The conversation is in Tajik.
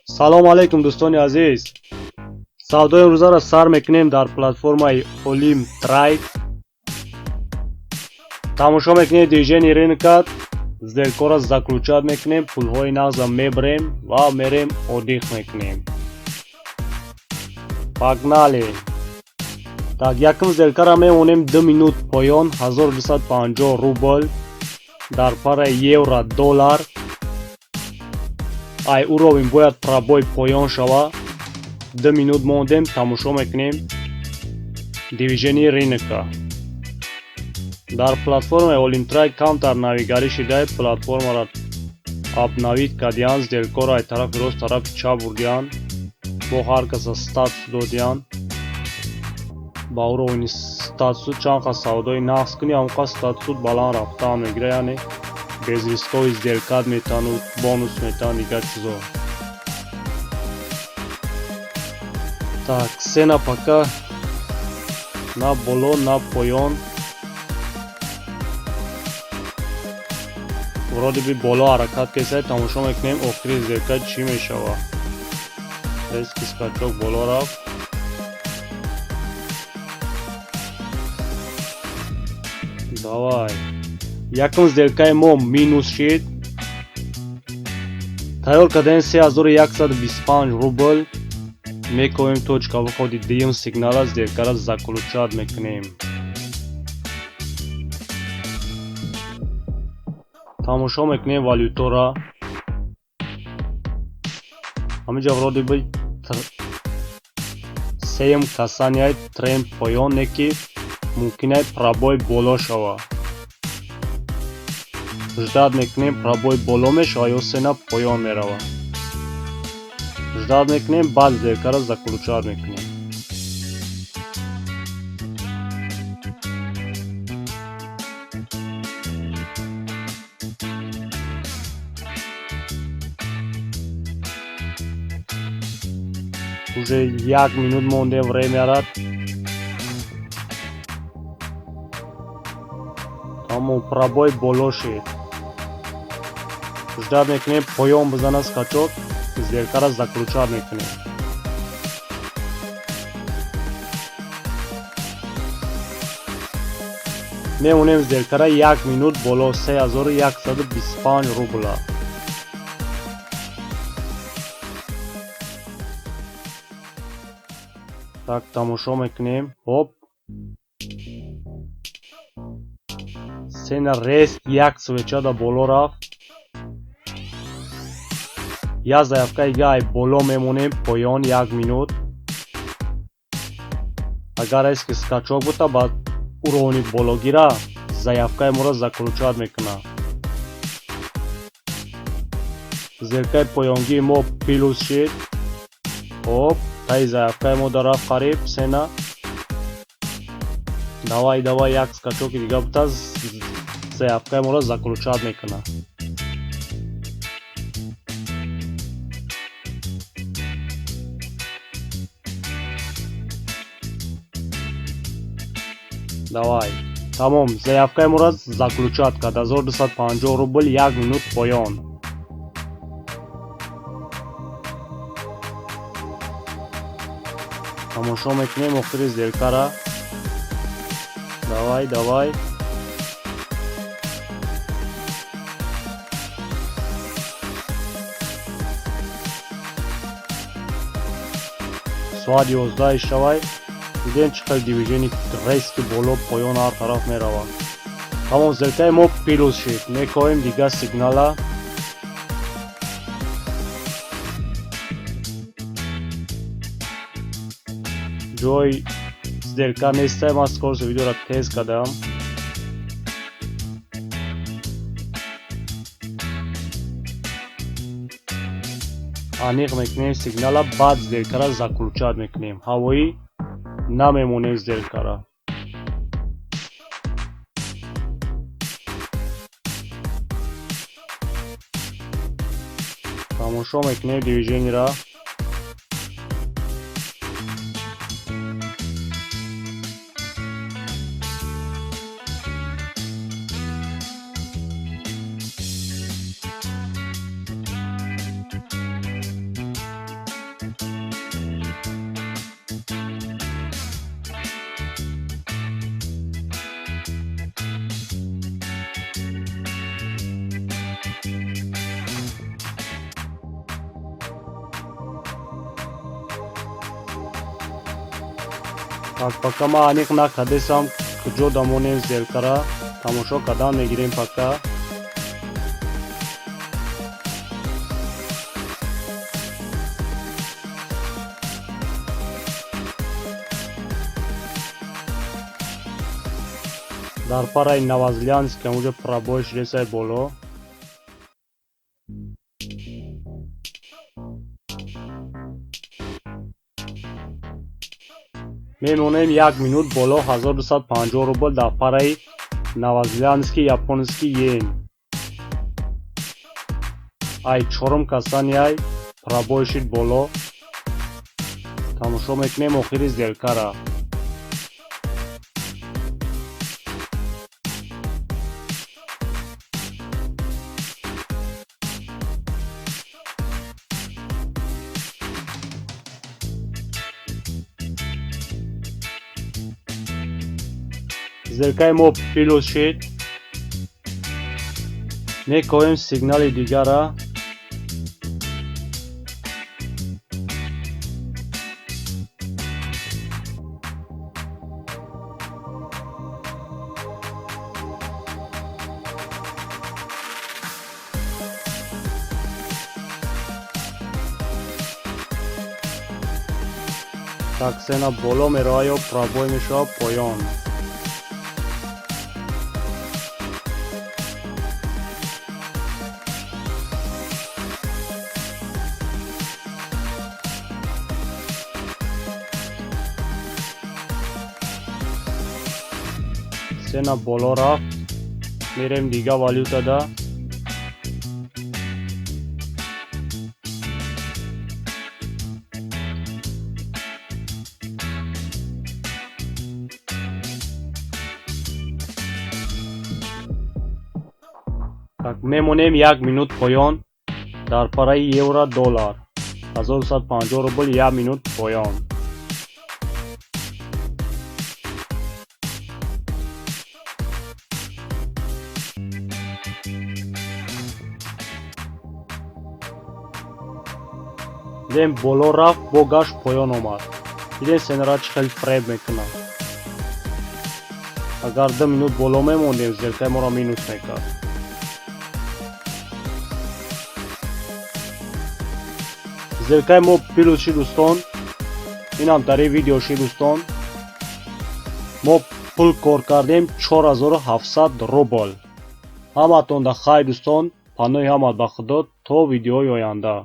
Салом алейкум, дӯстони азиз. Савдои имрӯзаро сар мекунем дар платформаи Олим Трайд. Тамошо мекунем движение рынка, сделкаро заключать мекунем, пулҳои нағза мебарем ва мерем отдых мекунем. Погнали! Так, якум сделкаро мемонем 2 минут поён, 1250 рубл дар параи евро доллар. Ай уровень бояд пробой поён шава. 2 минут мондем, тамошо мекунем движение рынка. Дар платформаи Олимтрайд камтар навигарӣ шида, платформаро обновить кардиянд, сделкаро ай тарафи рост тарафи чап бурдиянд, бо ҳар каса статус додиянд. Ба уровни статусу чанд қад савдои нағз кунӣ, ҳамон қад статусут баланд рафтан мегирад, яъне безрисковый сделкат метану бонус метаҳанд, дигар чизо. Так, цена пока на боло, на поён. Вроде бы боло ҳаракат кесад, тамошо мекунем охири сделка чӣ мешава. Резкий скачок боло рафт. Давай. Якум сделкаи мо минус шид. Тайёр кардем 3125 рубл. Мекобем точка выходи дуюм сигнала, сделкаро заключать мекунем. Тамошо мекунем валютора. Ҳаминҷа вроде бы сеюм касания тренд поён, не ки мумкин ай пробой боло шава. Ждать мекунем, пробой боло мешава ё цена поён мерава. Ждать мекунем, баъд сделкаро заключать мекунем. Уже як минут мондем времяра. Тамом, пробой боло шид. Ждать мекунем, поён бизанад скачок, сделкаро заключать мекунем. Мемонем сделкара як минут боло, 3125 рубла. Так, тамошо мекунем. Хоп. Цена резк як свеча да боло рафт. Як заявкаи гай боло мемонем, поён як минут. Агар резкий скачок бута, ба уровни бологира заявкаи моро заключать мекунад. Сделкаи поёнгии мо плюс шид. Хоп, таи заявкаи мо да рафт қариб цена. Давай, давай, як скачоки дига бута, заявкаи моро заключать мекунад. Давай. Тамом, заявкаи моро заключать кард. 1250 рубл, як минут поён. Тамошо мекунем охири сделкара. Давай, давай. Соат 11 шавай. Дидем чӣ хел движение резкий боло поён ҳар тараф меравад. Тамом, сделкаи мо плюс шид. Мекоҳем дигар сигнала. Ҷои сделка нестай, ман скорости видеоро тез кардам. Аниқ мекунем сигнала, баъд сделкаро заключать мекунем. Ҳавоӣ намемонем сделкара. Тамошо мекунем движениеро. Так, пока ма аниқ накардесам, куҷо дамонем сделкара, тамошо кардан мегирем пока. Дар параи новозеландский ҳамонҷо пробой шудесай боло. Мемонем як минут боло 1250 рубл дар параи новозеландский японский йен. Ай чорум касания пробой шид боло. Тамошо мекунем охири сделкара. Сделкаи мо плюс шид. Мекоҳем сигнали дигара. Так, цена боло мерава ё пробой мешава поён. Цена боло рафт. Мерем дига валютада. Так, мемонем як минут поён дар параи евро доллар. 1250 рубл як минут поён. Дидем боло рафт, бо гашт поён омад. Дидем ценара чӣ хел фреб мекунад. Агар 2 минут боло мемондем, сделкаи моро минус мекард. Сделкаи мо плюс шид дӯстон. Инам тари видео шид дӯстон. Мо пул кор кардем 4700 рубл. Ҳаматонда хайр дӯстон, паноҳи ҳамат ба Худо то видеои оянда.